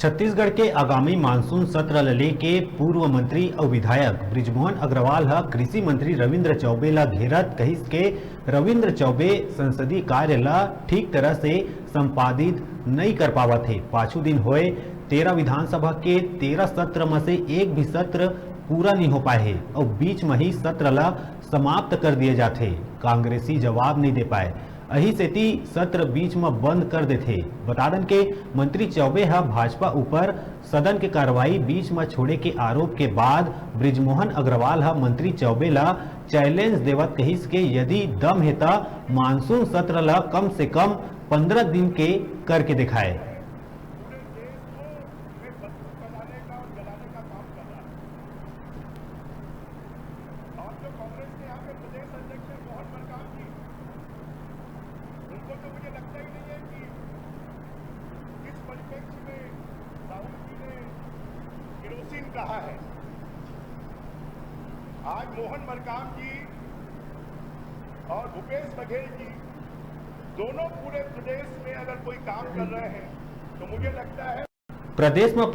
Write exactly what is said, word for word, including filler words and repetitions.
छत्तीसगढ़ के आगामी मानसून सत्र ल लेके पूर्व मंत्री अउ विधायक बृजमोहन अग्रवाल ह कृषि मंत्री रविंद्र चौबे ल घेरत कहिस के रविंद्र चौबे संसदीय कार्य ल ठीक तरह से संपादित नइ कर पावत हे। पाछू दिन होए तेरह विधानसभा के तेरह सत्र म से एक भी सत्र पूरा नइ हो पाए हे अउ बीच म ही सत्र ल समाप्त कर दिए जाथे। कांग्रेसी जवाब नइ दे पाए। अही सेती सत्र बीच म बंद कर देथे। बता दन के मंत्री चौबे ह भाजपा ऊपर सदन के कार्रवाई बीच म छोड़े के आरोप के बाद बृजमोहन अग्रवाल ह मंत्री चौबे ल चैलेंज देवत कहिस के यदि दम हे त मानसून सत्र ल कम से कम पंद्रह दिन के करके दिखाए। पूरे देश को हमें बदबू फैलाने का और जलाने का काम कर रहा है। और जो कांग्रेस के यहाँ पे प्रदेश अध्यक्ष हैं मोहन मरकाम जी, उनको तो मुझे लगता ही नहीं है कि इस परिप्रेक्ष्य में राहुल जी ने केरोसिन कहा है। आज मोहन मरकाम जी और भूपेश बघेल जी दोनों पूरे प्रदेश में अगर कोई काम कर रहे हैं तो मुझे लगता है प्रदेश म